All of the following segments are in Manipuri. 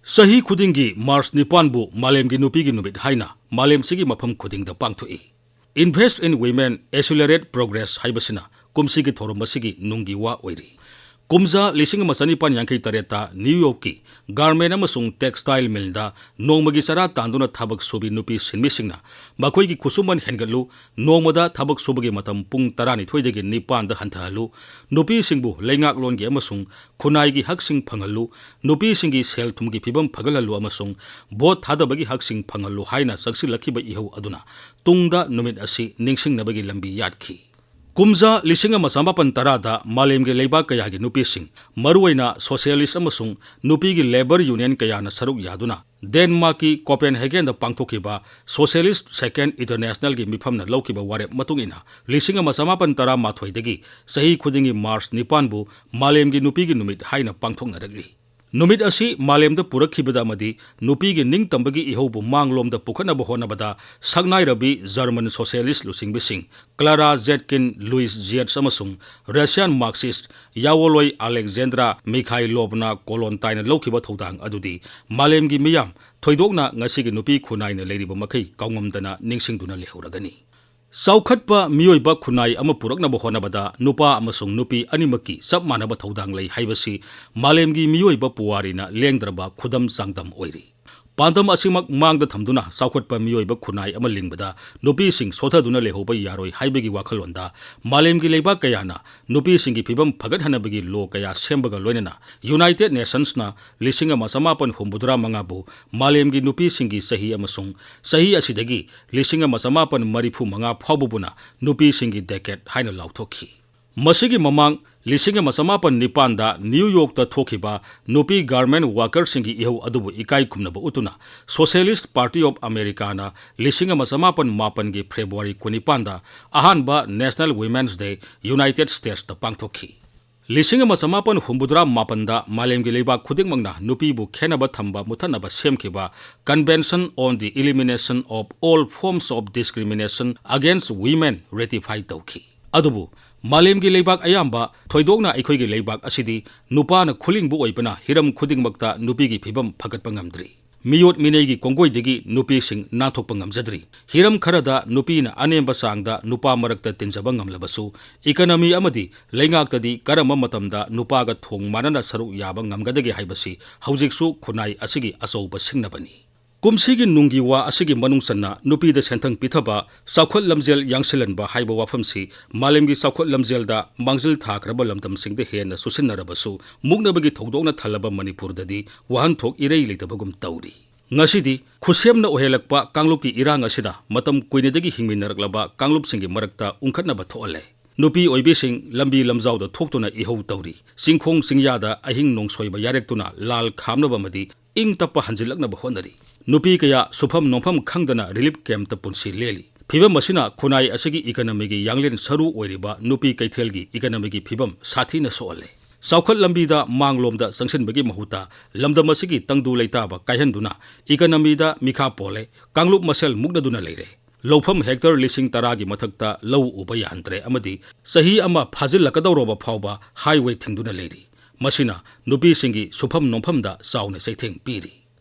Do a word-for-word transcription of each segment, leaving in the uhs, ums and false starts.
ꯆꯍꯤ ꯈꯨꯗꯤꯡꯒꯤ ꯃꯥꯔꯆ ꯅꯤꯄꯥꯟꯕꯨ ꯃꯥꯂꯦꯝꯒꯤ ꯅꯨꯄꯤꯒꯤ ꯅꯨꯃꯤꯠ ꯍꯥꯏꯅ ꯃꯥꯂꯦꯝꯁꯤꯒꯤ ꯃꯐꯝ ꯈꯨꯗꯤꯡꯗ ꯄꯥꯡꯊꯣꯛꯏ꯫ Invest in Women, Accelerate Progress ꯍꯥꯏꯕꯁꯤꯅ ꯀꯨꯝꯁꯤꯒꯤ ꯊꯧꯔꯝ ꯑꯁꯤꯒꯤ ꯅꯨꯡꯒꯤ ꯋꯥ ꯑꯣꯏꯔꯤ꯫ ꯀꯨꯝꯖꯥ ꯂꯤꯁꯤꯡ ꯑꯃ ꯆꯅꯤꯄꯥꯟ ꯌꯥꯡꯈꯩ ꯇꯔꯦꯠꯇ ꯅ꯭ꯌꯨ ꯌꯣꯔꯛꯀꯤ ꯒꯥꯔꯃꯦꯟ ꯑꯃꯁꯨꯡ ꯇꯦꯛꯁꯇꯥꯏꯜ ꯃꯤꯜꯗ ꯅꯣꯡꯃꯒꯤ ꯆꯔꯥ ꯇꯥꯟꯗꯨꯅ ꯊꯕꯛ ꯁꯨꯕꯤ ꯅꯨꯄꯤ ꯁꯤꯟꯃꯤꯁꯤꯡꯅ ꯃꯈꯣꯏꯒꯤ ꯈꯨꯠꯁꯨꯃꯟ ꯍꯦꯟꯒꯠꯂꯨ, ꯅꯣꯡꯃꯗ ꯊꯕꯛ ꯁꯨꯕꯒꯤ ꯃꯇꯝ ꯄꯨꯡ ꯇꯔꯥꯅꯤꯊꯣꯏꯗꯒꯤ ꯅꯤꯄꯥꯟꯗ ꯍꯟꯊꯍꯜꯂꯨ, ꯅꯨꯄꯤꯁꯤꯡꯕꯨ ꯂꯩꯉꯥꯛꯂꯣꯟꯒꯤ ꯑꯃꯁꯨꯡ ꯈꯨꯟꯅꯥꯏꯒꯤ ꯍꯛꯁꯤꯡ ꯐꯪꯍꯜꯂꯨ, ꯅꯨꯄꯤꯁꯤꯡꯒꯤ ꯁꯦꯜ ꯊꯨꯝꯒꯤ ꯐꯤꯕꯝ ꯐꯒꯠꯍꯜꯂꯨ ꯑꯃꯁꯨꯡ ꯚꯣꯠ ꯊꯥꯗꯕꯒꯤ ꯍꯛꯁꯤꯡ ꯐꯪꯍꯜꯂꯨ ꯍꯥꯏꯅ ꯆꯪꯁꯤꯜꯂꯛꯈꯤꯕ ꯏꯍꯧ ꯑꯗꯨꯅ ꯇꯨꯡꯗ ꯅꯨꯃꯤꯠ ꯑꯁꯤ ꯅꯤꯡꯁꯤꯡꯅꯕꯒꯤ ꯂꯝꯕꯤ ꯌꯥꯠꯈꯤ꯫ ꯀꯨꯝꯖꯥ ꯂꯤꯁꯤꯡ ꯑꯃ ꯆꯃꯥꯄꯟ ꯇꯔꯥꯗ ꯃꯥꯂꯦꯝꯒꯤ ꯂꯩꯕꯥꯛ ꯀꯌꯥꯒꯤ ꯅꯨꯄꯤꯁꯤꯡ, ꯃꯔꯨꯑꯣꯏꯅ ꯁꯣꯁꯤꯌꯦꯂꯤꯁ꯭ꯠ ꯑꯃꯁꯨꯡ ꯅꯨꯄꯤꯒꯤ ꯂꯦꯕꯔ ꯌꯨꯅꯤꯌꯟ ꯀꯌꯥꯅ ꯁꯔꯨꯛ ꯌꯥꯗꯨꯅ ꯗꯦꯟꯃꯥꯔꯛꯀꯤ ꯀꯣꯄꯦꯟꯍꯦꯒꯦꯟꯗ ꯄꯥꯡꯊꯣꯛꯈꯤꯕ Socialist Second Internationalꯒꯤ ꯃꯤꯐꯝꯅ ꯂꯧꯈꯤꯕ ꯋꯥꯔꯦꯞ ꯃꯇꯨꯡ ꯏꯟꯅ, ꯂꯤꯁꯤꯡ ꯑꯃ ꯆꯃꯥꯄꯟ ꯇꯔꯥꯃꯥꯊꯣꯏꯗꯒꯤ ꯆꯍꯤ ꯈꯨꯗꯤꯡꯒꯤ ꯃꯥꯔꯆ ꯅꯤꯄꯥꯟꯕꯨ ꯃꯥꯂꯦꯝꯒꯤ ꯅꯨꯄꯤꯒꯤ ꯅꯨꯃꯤꯠ ꯍꯥꯏꯅ ꯄꯥꯡꯊꯣꯛꯅꯔꯛꯂꯤ꯫ ꯅꯨꯃꯤꯠ ꯑꯁꯤ ꯃꯥꯂꯦꯝꯗ ꯄꯨꯔꯛꯈꯤꯕꯗ ꯑꯃꯗꯤ ꯅꯨꯄꯤꯒꯤ ꯅꯤꯡꯇꯝꯕꯒꯤ ꯏꯍꯧꯕꯨ ꯃꯥꯡꯂꯣꯝꯗ ꯄꯨꯈꯠꯅꯕ ꯍꯣꯠꯅꯕꯗ ꯁꯛꯅꯥꯏꯔꯕꯤ ꯖꯔꯃꯟ ꯁꯣꯁꯤꯌꯦꯂꯤꯁ꯭ꯠ ꯂꯨꯆꯤꯡꯕꯤꯁꯤꯡ ꯀ꯭ꯂꯥꯔꯥ ꯖꯦꯠꯀꯤꯟ, ꯂꯨꯏꯁ ꯖꯤꯌꯦꯠꯁ ꯑꯃꯁꯨꯡ ꯔꯁꯤꯌꯥꯟ ꯃꯥꯔꯛꯁꯤꯁ꯭ꯠ ꯌꯥꯋꯣꯂꯣꯏ ꯑꯂꯦꯛꯖꯦꯟꯗ꯭ꯔꯥ ꯃꯤꯈꯥꯏꯂꯣꯚꯅꯥ ꯀꯣꯂꯣꯟꯇꯥꯏꯅ ꯂꯧꯈꯤꯕ ꯊꯧꯗꯥꯡ ꯑꯗꯨꯗꯤ ꯃꯥꯂꯦꯝꯒꯤ ꯃꯤꯌꯥꯝ, ꯊꯣꯏꯗꯣꯛꯅ ꯉꯁꯤꯒꯤ ꯅꯨꯄꯤ ꯈꯨꯟꯅꯥꯏꯅ ꯂꯩꯔꯤꯕ ꯃꯈꯩ, ꯀꯥꯎꯉꯝꯗꯅ ꯅꯤꯡꯁꯤꯡꯗꯨꯅ ꯂꯩꯍꯧꯔꯒꯅꯤ꯫ ꯆꯥꯎꯈꯠꯄ ꯃꯤꯑꯣꯏꯕ ꯈꯨꯟꯅꯥꯏ ꯑꯃ ꯄꯨꯔꯛꯅꯕ ꯍꯣꯠꯅꯕꯗ ꯅꯨꯄꯥ ꯑꯃꯁꯨꯡ ꯅꯨꯄꯤ ꯑꯅꯤꯃꯛꯀꯤ ꯆꯞ ꯃꯥꯟꯅꯕ ꯊꯧꯗꯥꯡ ꯂꯩ ꯍꯥꯏꯕꯁꯤ ꯃꯥꯂꯦꯝꯒꯤ ꯃꯤꯑꯣꯏꯕ ꯄꯨꯋꯥꯔꯤꯅ ꯂꯦꯡꯗ꯭ꯔꯕ ꯈꯨꯗꯝ ꯆꯥꯡꯗꯝ ꯑꯣꯏꯔꯤ꯫ ꯄꯥꯟꯗꯝ ꯑꯁꯤꯃꯛ ꯃꯥꯡꯗ ꯊꯝꯗꯨꯅ ꯆꯥꯎꯈꯠꯄ ꯃꯤꯑꯣꯏꯕ ꯈꯨꯟꯅꯥꯏ ꯑꯃ ꯂꯤꯡꯕꯗ ꯅꯨꯄꯤꯁꯤꯡ ꯁꯣꯊꯗꯨꯅ ꯂꯩꯍꯧꯕ ꯌꯥꯔꯣꯏ ꯍꯥꯏꯕꯒꯤ ꯋꯥꯈꯜꯂꯣꯟꯗ ꯃꯥꯂꯦꯝꯒꯤ ꯂꯩꯕꯥꯛ ꯀꯌꯥꯅ ꯅꯨꯄꯤꯁꯤꯡꯒꯤ ꯐꯤꯕꯝ ꯐꯒꯠꯍꯟꯅꯕꯒꯤ ꯂꯣ ꯀꯌꯥ ꯁꯦꯝꯕꯒ ꯂꯣꯏꯅꯅ United Nationsꯅ ꯂꯤꯁꯤꯡ ꯑꯃ ꯆꯃꯥꯄꯟ ꯍꯨꯝꯐꯨꯇꯔꯥ ꯃꯉꯥꯕꯨ ꯃꯥꯂꯦꯝꯒꯤ ꯅꯨꯄꯤꯁꯤꯡꯒꯤ ꯆꯍꯤ ꯑꯃꯁꯨꯡ ꯆꯍꯤ ꯑꯁꯤꯗꯒꯤ ꯂꯤꯁꯤꯡ ꯑꯃ ꯆꯃꯥꯄꯟ ꯃꯔꯤꯐꯨ ꯃꯉꯥ ꯐꯥꯎꯕꯕꯨꯅ ꯅꯨꯄꯤꯁꯤꯡꯒꯤ decade ꯍꯥꯏꯅ ꯂꯥꯎꯊꯣꯛꯈꯤ꯫ ꯃꯁꯤꯒꯤ ꯃꯃꯥꯡ ꯂꯤꯁꯤꯡ ꯑꯃ ꯆꯃꯥꯄꯟ ꯅꯤꯄꯥꯟꯗ ꯅ꯭ꯌꯨ ꯌꯣꯔꯛꯇ ꯊꯣꯛꯈꯤꯕ ꯅꯨꯄꯤ ꯒꯥꯔꯃꯦꯟ ꯋꯥꯔꯀꯔꯁꯤꯡꯒꯤ ꯏꯍꯧ ꯑꯗꯨꯕꯨ ꯏꯀꯥꯏ ꯈꯨꯝꯅꯕ ꯎꯠꯇꯨꯅ Socialist Party of Americaꯅ ꯂꯤꯁꯤꯡ ꯑꯃ ꯆꯃꯥꯄꯟ ꯃꯥꯄꯟꯒꯤ ꯐꯦꯕ꯭ꯔꯨꯋꯥꯔꯤ ꯀꯨꯟꯅꯤꯄꯥꯟꯗ ꯑꯍꯥꯟꯕ National Women's Day United Statesꯇ ꯄꯥꯡꯊꯣꯛꯈꯤ꯫ ꯂꯤꯁꯤꯡ ꯑꯃ ꯆꯃꯥꯄꯟ ꯍꯨꯝꯐꯨꯇꯔꯥ ꯃꯥꯄꯟꯗ ꯃꯥꯂꯦꯝꯒꯤ ꯂꯩꯕꯥꯛ ꯈꯨꯗꯤꯡꯃꯛꯅ ꯅꯨꯄꯤꯕꯨ ꯈꯦꯟꯅꯕ ꯊꯝꯕ ꯃꯨꯊꯠꯅꯕ ꯁꯦꯝꯈꯤꯕ Convention on the Elimination of All Forms of Discrimination Against Women ratify ꯇꯧꯈꯤ꯫ ꯑꯗꯨꯕꯨ ꯃꯥꯂꯦꯝꯒꯤ ꯂꯩꯕꯥꯛ ꯑꯌꯥꯝꯕ, ꯊꯣꯏꯗꯣꯛꯅ ꯑꯩꯈꯣꯏꯒꯤ ꯂꯩꯕꯥꯛ ꯑꯁꯤꯗꯤ ꯅꯨꯄꯥꯅ ꯈꯨꯂꯤꯡꯕ ꯑꯣꯏꯕꯅ ꯍꯤꯔꯝ ꯈꯨꯗꯤꯡꯃꯛꯇ ꯅꯨꯄꯤꯒꯤ ꯐꯤꯕꯝ ꯐꯒꯠꯄ ꯉꯝꯗ꯭ꯔꯤ꯫ ꯃꯤꯑꯣꯠ ꯃꯤꯅꯩꯒꯤ ꯀꯣꯡꯒꯣꯏꯗꯒꯤ ꯅꯨꯄꯤꯁꯤꯡ ꯅꯥꯟꯊꯣꯛꯄ ꯉꯝꯖꯗ꯭ꯔꯤ꯫ ꯍꯤꯔꯝ ꯈꯔꯗ ꯅꯨꯄꯤꯅ ꯑꯅꯦꯝꯕ ꯆꯥꯡꯗ ꯅꯨꯄꯥ ꯃꯔꯛꯇ ꯇꯤꯟꯖꯕ ꯉꯝꯂꯕꯁꯨ, ꯏꯀꯅꯃꯤ ꯑꯃꯗꯤ ꯂꯩꯉꯥꯛꯇꯗꯤ ꯀꯔꯝꯕ ꯃꯇꯝꯗ ꯅꯨꯄꯥꯒ ꯊꯣꯡ ꯃꯥꯟꯅꯅ ꯁꯔꯨꯛ ꯌꯥꯕ ꯉꯝꯒꯗꯒꯦ ꯍꯥꯏꯕꯁꯤ ꯍꯧꯖꯤꯛꯁꯨ ꯈꯨꯟꯅꯥꯏ ꯑꯁꯤꯒꯤ ꯑꯆꯧꯕ ꯁꯤꯡꯅꯕꯅꯤ꯫ ꯀꯨꯝꯁꯤꯒꯤ ꯅꯨꯡꯒꯤ ꯋꯥ ꯑꯁꯤꯒꯤ ꯃꯅꯨꯡ ꯆꯟꯅ ꯅꯨꯄꯤꯗ ꯁꯦꯟꯊꯪ ꯄꯤꯊꯕ, ꯆꯥꯎꯈꯠ ꯂꯝꯖꯦꯜ ꯌꯥꯡꯁꯤꯜꯍꯟꯕ ꯍꯥꯏꯕ ꯋꯥꯐꯝꯁꯤ ꯃꯥꯂꯦꯝꯒꯤ ꯆꯥꯎꯈꯠ ꯂꯝꯖꯦꯜꯗ ꯃꯥꯡꯖꯤꯜ ꯊꯥꯈ꯭ꯔꯕ ꯂꯝꯗꯝꯁꯤꯡꯗ ꯍꯦꯟꯅ ꯆꯨꯁꯤꯟꯅꯔꯕꯁꯨ, ꯃꯨꯛꯅꯕꯒꯤ ꯊꯧꯗꯣꯛꯅ ꯊꯜꯂꯕ ꯃꯅꯤꯄꯨꯔꯗꯗꯤ ꯋꯥꯍꯟꯊꯣꯛ ꯏꯔꯩ ꯂꯩꯇꯕꯒꯨꯝ ꯇꯧꯔꯤ꯫ ꯉꯁꯤꯗꯤ ꯈꯨꯠꯁꯦꯝꯅ ꯑꯣꯏꯍꯜꯂꯛꯄ ꯀꯥꯡꯂꯨꯞꯀꯤ ꯏꯔꯥꯡ ꯑꯁꯤꯅ ꯃꯇꯝ ꯀꯨꯏꯅꯗꯒꯤ ꯍꯤꯡꯃꯤꯟꯅꯔꯛꯂꯕ ꯀꯥꯡꯂꯨꯞꯁꯤꯡꯒꯤ ꯃꯔꯛꯇ ꯎꯪꯈꯠꯅꯕ ꯊꯣꯛꯍꯜꯂꯦ꯫ ꯅꯨꯄꯤ ꯑꯣꯏꯕꯤꯁꯤꯡ ꯂꯝꯕꯤ ꯂꯝꯖꯥꯎꯗ ꯊꯣꯛꯇꯨꯅ ꯏꯍꯧ ꯇꯧꯔꯤ꯫ ꯆꯤꯡꯈꯣꯡ ꯆꯤꯡꯌꯥꯗ ꯑꯍꯤꯡ ꯅꯣꯡꯁꯣꯏꯕ ꯌꯥꯔꯦꯛꯇꯨꯅ ꯂꯥꯜ ꯈꯥꯝꯅꯕ ꯑꯃꯗꯤ ꯏꯪ ꯇꯞꯄ ꯍꯟꯖꯤꯜꯂꯛꯅꯕ ꯍꯣꯠꯅꯔꯤ꯫ ꯅꯨꯄꯤ ꯀꯌꯥ ꯁꯨꯐꯝ ꯅꯣꯝꯐꯝ ꯈꯪꯗꯅ ꯔꯤꯂꯤꯐ ꯀꯦꯝꯞꯇ ꯄꯨꯟꯁꯤ ꯂꯦꯜꯂꯤ꯫ ꯐꯤꯕꯝ ꯑꯁꯤꯅ ꯈꯨꯟꯅꯥꯏ ꯑꯁꯤꯒꯤ ꯏꯀꯅꯃꯤꯒꯤ ꯌꯥꯡꯂꯦꯟ ꯁꯔꯨ ꯑꯣꯏꯔꯤꯕ ꯅꯨꯄꯤ ꯀꯩꯊꯦꯜꯒꯤ ꯏꯀꯅꯃꯤꯒꯤ ꯐꯤꯕꯝ ꯁꯥꯊꯤꯅ ꯁꯣꯛꯍꯜꯂꯦ꯫ ꯆꯥꯎꯈꯠ ꯂꯝꯕꯤꯗ ꯃꯥꯡꯂꯣꯝꯗ ꯆꯪꯁꯤꯟꯕꯒꯤ ꯃꯍꯨꯠꯇ ꯂꯝꯗꯝ ꯑꯁꯤꯒꯤ ꯇꯪꯗꯨ ꯂꯩꯇꯥꯕ ꯀꯥꯏꯍꯟꯗꯨꯅ ꯏꯀꯅꯃꯤꯗ ꯃꯤꯈꯥ ꯄꯣꯜꯂꯦ꯫ ꯀꯥꯡꯂꯨꯞ ꯃꯁꯦꯜ ꯃꯨꯛꯅꯗꯨꯅ ꯂꯩꯔꯦ꯫ ꯂꯧꯐꯝ ꯍꯦꯛꯇꯔ ꯂꯤꯁꯤꯡ ꯇꯔꯥꯒꯤ ꯃꯊꯛꯇ ꯂꯧ ꯎꯕ ꯌꯥꯍꯟꯗ꯭ꯔꯦ ꯑꯃꯗꯤ ꯆꯍꯤ ꯑꯃ ꯐꯥꯖꯤꯜꯂꯛꯀꯗꯧꯔꯕ ꯐꯥꯎꯕ ꯍꯥꯏꯋꯦ ꯊꯤꯡꯗꯨꯅ ꯂꯩꯔꯤ꯫ ꯃꯁꯤꯅ ꯅꯨꯄꯤꯁꯤꯡꯒꯤ ꯁꯨꯐꯝ ꯅꯣꯝꯐꯝꯗ ꯆꯥꯎꯅ ꯆꯩꯊꯦꯡ ꯄꯤꯔꯤ꯫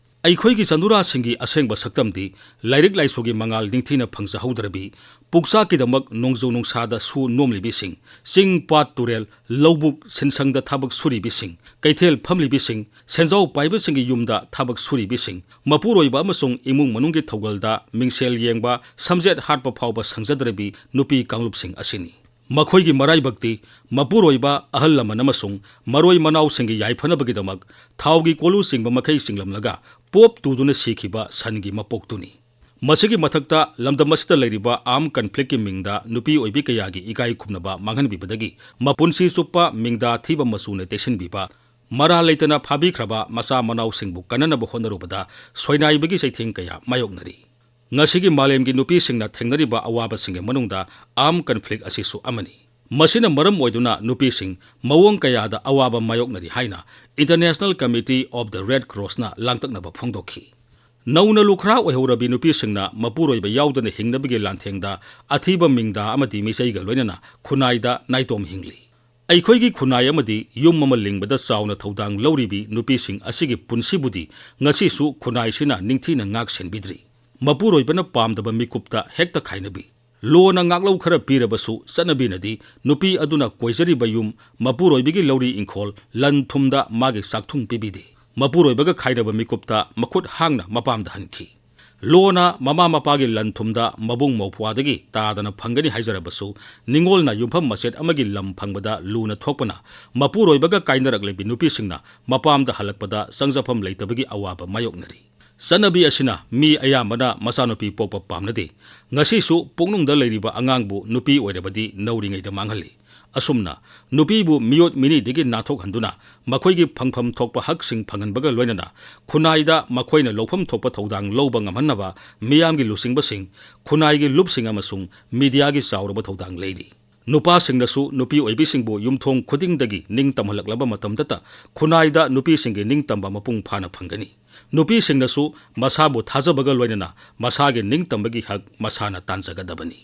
ꯑꯩꯈꯣꯏꯒꯤ ꯆꯅꯨꯔꯥꯁꯤꯡꯒꯤ ꯑꯁꯦꯡꯕ ꯁꯛꯇꯝꯗꯤ ꯂꯥꯏꯔꯤꯛ ꯂꯥꯏꯁꯨꯒꯤ ꯃꯉꯥꯜ ꯅꯤꯡꯊꯤꯅ ꯐꯪꯖꯍꯧꯗ꯭ꯔꯕꯤ, ꯄꯨꯛꯆꯥꯛꯀꯤꯗꯃꯛ ꯅꯣꯡꯖꯨ ꯅꯨꯡꯁꯥꯗ ꯁꯨ ꯅꯣꯝꯂꯤꯕꯤꯁꯤꯡ, ꯆꯤꯡ, ꯄꯥꯠ, ꯇꯨꯔꯦꯜ, ꯂꯧꯕꯨꯛ, ꯁꯤꯟꯁꯪꯗ ꯊꯕꯛ ꯁꯨꯔꯤꯕꯤꯁꯤꯡ, ꯀꯩꯊꯦꯜ ꯐꯝꯂꯤꯕꯤꯁꯤꯡ, ꯁꯦꯟꯖꯥꯎ ꯄꯥꯏꯕꯁꯤꯡꯒꯤ ꯌꯨꯝꯗ ꯊꯕꯛ ꯁꯨꯔꯤꯕꯤꯁꯤꯡ, ꯃꯄꯨꯔꯣꯏꯕ ꯑꯃꯁꯨꯡ ꯏꯃꯨꯡ ꯃꯅꯨꯡꯒꯤ ꯊꯧꯒꯜꯗ ꯃꯤꯡꯁꯦꯜ ꯌꯦꯡꯕ, ꯁꯝꯖꯦꯠ ꯍꯥꯠꯄ ꯐꯥꯎꯕ ꯁꯪꯖꯗ꯭ꯔꯕꯤ ꯅꯨꯄꯤ ꯀꯥꯡꯂꯨꯞꯁꯤꯡ ꯑꯁꯤꯅꯤ꯫ ꯃꯈꯣꯏꯒꯤ ꯃꯔꯥꯏꯕꯛꯇꯤ ꯃꯄꯨꯔꯣꯏꯕ, ꯑꯍꯜ ꯂꯃꯟ ꯑꯃꯁꯨꯡ ꯃꯔꯣꯏ ꯃꯅꯥꯎꯁꯤꯡꯒꯤ ꯌꯥꯏꯐꯅꯕꯒꯤꯗꯃꯛ ꯊꯥꯎꯒꯤ ꯀꯣꯜꯂꯨ ꯆꯤꯡꯕ ꯃꯈꯩ ꯆꯤꯡꯂꯝꯂꯒ ꯄꯣꯞ ꯇꯨꯗꯨꯅ ꯁꯤꯈꯤꯕ ꯁꯟꯒꯤ ꯃꯄꯣꯛꯇꯨꯅꯤ꯫ ꯃꯁꯤꯒꯤ ꯃꯊꯛꯇ ꯂꯝꯗꯝ ꯑꯁꯤꯗ ꯂꯩꯔꯤꯕ ꯑꯥꯔꯝ ꯀꯟꯐ꯭ꯂꯤꯛꯀꯤ ꯃꯤꯡꯗ ꯅꯨꯄꯤ ꯑꯣꯏꯕꯤ ꯀꯌꯥꯒꯤ ꯏꯀꯥꯏ ꯈꯨꯝꯅꯕ ꯃꯥꯡꯍꯟꯕꯤꯕꯗꯒꯤ ꯃꯄꯨꯟꯁꯤ ꯆꯨꯞꯄ ꯃꯤꯡꯗꯥ ꯊꯤꯕ ꯃꯆꯨꯅ ꯇꯩꯁꯤꯟꯕꯤꯕ, ꯃꯔꯥꯜ ꯂꯩꯇꯅ ꯐꯥꯕꯤꯈ꯭ꯔꯕ ꯃꯆꯥ ꯃꯅꯥꯎꯁꯤꯡꯕꯨ ꯀꯟꯅꯅꯕ ꯍꯣꯠꯅꯔꯨꯕꯗ ꯁꯣꯏꯅꯥꯏꯕꯒꯤ ꯆꯩꯊꯦꯡ ꯀꯌꯥ ꯃꯥꯌꯣꯛꯅꯔꯤ꯫ ꯉꯁꯤꯒꯤ ꯃꯥꯂꯦꯝꯒꯤ ꯅꯨꯄꯤꯁꯤꯡꯅ ꯊꯦꯡꯅꯔꯤꯕ ꯑꯋꯥꯕꯁꯤꯡꯒꯤ ꯃꯅꯨꯡꯗ ꯑꯥꯔꯝ ꯀꯟꯐ꯭ꯂꯤꯛ ꯑꯁꯤꯁꯨ ꯑꯃꯅꯤ꯫ ꯃꯁꯤꯅ ꯃꯔꯝ ꯑꯣꯏꯗꯨꯅ ꯅꯨꯄꯤꯁꯤꯡ ꯃꯑꯣꯡ ꯀꯌꯥꯗ ꯑꯋꯥꯕ ꯃꯥꯌꯣꯛꯅꯔꯤ ꯍꯥꯏꯅ International Committee of the Red Crossꯅ ꯂꯥꯡꯇꯛꯅꯕ ꯐꯣꯡꯗꯣꯛꯈꯤ꯫ ꯅꯧꯅ ꯂꯨꯈ꯭ꯔꯥ ꯑꯣꯏꯍꯧꯔꯕꯤ ꯅꯨꯄꯤꯁꯤꯡꯅ ꯃꯄꯨꯔꯣꯏꯕ ꯌꯥꯎꯗꯅ ꯍꯤꯡꯅꯕꯒꯤ ꯂꯥꯟꯊꯦꯡꯗ ꯑꯊꯤꯕ ꯃꯤꯡꯗꯥ ꯑꯃꯗꯤ ꯃꯤꯆꯩꯒ ꯂꯣꯏꯅꯅ ꯈꯨꯟꯅꯥꯏꯗ ꯅꯥꯏꯇꯣꯝ ꯍꯤꯡꯂꯤ꯫ ꯑꯩꯈꯣꯏꯒꯤ ꯈꯨꯟꯅꯥꯏ ꯑꯃꯗꯤ ꯌꯨꯝ ꯑꯃ ꯂꯤꯡꯕꯗ ꯆꯥꯎꯅ ꯊꯧꯗꯥꯡ ꯂꯧꯔꯤꯕꯤ ꯅꯨꯄꯤꯁꯤꯡ ꯑꯁꯤꯒꯤ ꯄꯨꯟꯁꯤꯕꯨꯗꯤ ꯉꯁꯤꯁꯨ ꯈꯨꯟꯅꯥꯏꯁꯤꯅ ꯅꯤꯡꯊꯤꯅ ꯉꯥꯛ ꯁꯦꯟꯕꯤꯗ꯭ꯔꯤ꯫ ꯃꯄꯨꯔꯣꯏꯕꯅ ꯄꯥꯝꯗꯕ ꯃꯤꯀꯨꯞꯇ ꯍꯦꯛꯇ ꯈꯥꯏꯅꯕꯤ, ꯂꯣꯅ ꯉꯥꯛꯂꯧ ꯈꯔ ꯄꯤꯔꯕꯁꯨ ꯆꯠꯅꯕꯤꯅꯗꯤ ꯅꯨꯄꯤ ꯑꯗꯨꯅ ꯀꯣꯏꯖꯔꯤꯕ ꯌꯨꯝ, ꯃꯄꯨꯔꯣꯏꯕꯒꯤ ꯂꯧꯔꯤ ꯏꯪꯈꯣꯜ, ꯂꯟ ꯊꯨꯝꯗ ꯃꯥꯒꯤ ꯆꯥꯛꯊꯨꯡ ꯄꯤꯕꯤꯗꯦ꯫ ꯃꯄꯨꯔꯣꯏꯕꯒ ꯈꯥꯏꯅꯕ ꯃꯤꯀꯨꯞꯇ ꯃꯈꯨꯠ ꯍꯥꯡꯅ ꯃꯄꯥꯝꯗ ꯍꯟꯈꯤ꯫ ꯂꯣꯅ ꯃꯃꯥ ꯃꯄꯥꯒꯤ ꯂꯟ ꯊꯨꯝꯗ ꯃꯕꯨꯡ ꯃꯧꯄ꯭ꯋꯥꯗꯒꯤ ꯇꯥꯗꯅ ꯐꯪꯒꯅꯤ ꯍꯥꯏꯖꯔꯕꯁꯨ, ꯅꯤꯡꯉꯣꯜꯅ ꯌꯨꯝꯐꯝ ꯃꯆꯦꯠ ꯑꯃꯒꯤ ꯂꯝ ꯐꯪꯕꯗ ꯂꯨꯅ ꯊꯣꯛꯄꯅ ꯃꯄꯨꯔꯣꯏꯕꯒ ꯀꯥꯏꯅꯔꯛꯂꯤꯕꯤ ꯅꯨꯄꯤꯁꯤꯡꯅ ꯃꯄꯥꯝꯗ ꯍꯜꯂꯛꯄꯗ ꯆꯪꯖꯐꯝ ꯂꯩꯇꯕꯒꯤ ꯑꯋꯥꯕ ꯃꯥꯌꯣꯛꯅꯔꯤ꯫ ꯆꯠꯅꯕꯤ ꯑꯁꯤꯅ ꯃꯤ ꯑꯌꯥꯝꯕꯅ ꯃꯆꯥꯅꯨꯄꯤ ꯄꯣꯛꯄ ꯄꯥꯝꯅꯗꯦ꯫ ꯉꯁꯤꯁꯨ ꯄꯨꯛꯅꯨꯡꯗ ꯂꯩꯔꯤꯕ ꯑꯉꯥꯡꯕꯨ ꯅꯨꯄꯤ ꯑꯣꯏꯔꯕꯗꯤ ꯅꯧꯔꯤꯉꯩꯗ ꯃꯥꯡꯍꯜꯂꯤ꯫ ꯑꯁꯨꯝꯅ ꯅꯨꯄꯤꯕꯨ ꯃꯤꯑꯣꯠ ꯃꯤꯅꯩꯗꯒꯤ ꯅꯥꯟꯊꯣꯛꯍꯟꯗꯨꯅ ꯃꯈꯣꯏꯒꯤ ꯐꯪꯐꯝ ꯊꯣꯛꯄ ꯍꯛꯁꯤꯡ ꯐꯪꯍꯟꯕꯒ ꯂꯣꯏꯅꯅ ꯈꯨꯟꯅꯥꯏꯗ ꯃꯈꯣꯏꯅ ꯂꯧꯐꯝ ꯊꯣꯛꯄ ꯊꯧꯗꯥꯡ ꯂꯧꯕ ꯉꯝꯍꯟꯅꯕ ꯃꯤꯌꯥꯝꯒꯤ ꯂꯨꯆꯤꯡꯕꯁꯤꯡ, ꯈꯨꯟꯅꯥꯏꯒꯤ ꯂꯨꯞꯁꯤꯡ ꯑꯃꯁꯨꯡ ꯃꯤꯗꯤꯌꯥꯒꯤ ꯆꯥꯎꯔꯕ ꯊꯧꯗꯥꯡ ꯂꯩꯔꯤ꯫ ꯅꯨꯄꯥꯁꯤꯡꯅꯁꯨ ꯅꯨꯄꯤ ꯑꯣꯏꯕꯤꯁꯤꯡꯕꯨ ꯌꯨꯝꯊꯣꯡ ꯈꯨꯗꯤꯡꯗꯒꯤ ꯅꯤꯡꯇꯝꯍꯜꯂꯛꯂꯕ ꯃꯇꯝꯗꯇ ꯈꯨꯟꯅꯥꯏꯗ ꯅꯨꯄꯤꯁꯤꯡꯒꯤ ꯅꯤꯡꯇꯝꯕ ꯃꯄꯨꯡ ꯐꯥꯅ ꯐꯪꯒꯅꯤ꯫ ꯅꯨꯄꯤꯁꯤꯡꯅꯁꯨ ꯃꯁꯥꯕꯨ ꯊꯥꯖꯕꯒ ꯂꯣꯏꯅꯅ ꯃꯁꯥꯒꯤ ꯅꯤꯡꯇꯝꯕꯒꯤ ꯍꯛ ꯃꯁꯥꯅ ꯇꯥꯟꯖꯒꯗꯕꯅꯤ꯫